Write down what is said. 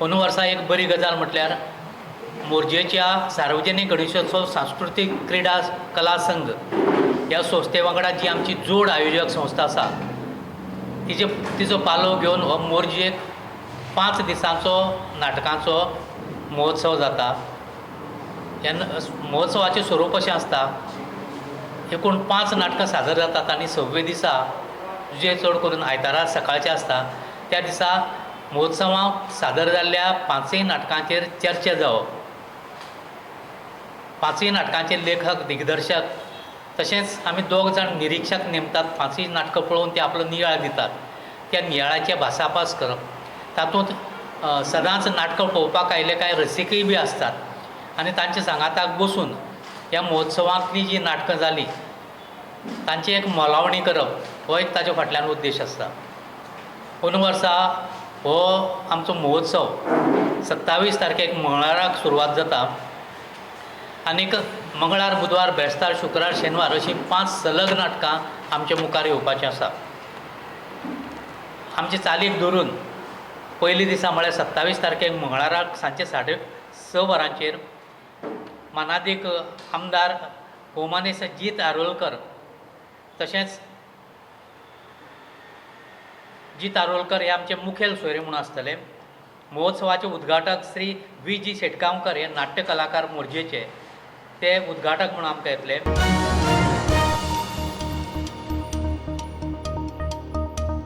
अंदू वर्सा एक बरी गजाल म्हटल्यार मोरजेच्या सार्वजनीक गणेशोत्सव सांस्कृतीक क्रिडा कला संघ ह्या संस्थे वांगडा जी आमची जोड आयोजक संस्था आसा, तिजे तिचो पालव घेवन हो मोरजेक 5 दिसांचो नाटकांचो महोत्सव जाता. ह्या महोत्सवाचें स्वरूप अशें आसता, एकूण 5 नाटकां सादर जातात आनी सव्वे दिसा जे चड करून आयतारा सकाळचें आसता त्या दिसा महोत्सवाक सादर जाल्ल्या 5 नाटकांचेर चर्चा जावप. 5 नाटकांचे लेखक, दिग्दर्शक तशेंच आमी 2 जाण निरिक्षक नेमतात. 5 नाटकां पळोवन ते आपलो नियाळ दितात, त्या नियाळाचें भासाभास करप. तातूंत सदांच नाटकां पळोवपाक आयिल्ले कांय रसिकय बी आसतात आनी तांच्या सांगाताक बसून ह्या महोत्सवांतलीं जीं नाटकां जालीं तांची एक मोलावणी करप हो एक ताच्या फाटल्यान उद्देश आसता. अंदू वर्सा हो आमचो महोत्सव 27 तारखेक मंगळाराक सुरवात जाता आनीक मंगळार, बुधवार, बेस्तार, शुक्रार, शेनवार अशीं 5 सलग नाटकां आमच्या मुखार येवपाचीं आसा. आमचे चालीक धरून पयली दिसा म्हळ्यार 27 तारखेक मंगळाराक सांजचे 6:30 वरांचेर मानादीक आमदार भोवमानेस्त जीत आरोलकर तशेंच जीत आरोलकर हे आमचे मुखेल सोयरे म्हूण आसतले. महोत्सवाचे उद्घाटक श्री व्ही जी शेटगांवकर हे नाट्य कलाकार मोरजेचे ते उद्घाटक म्हूण आमकां येतले.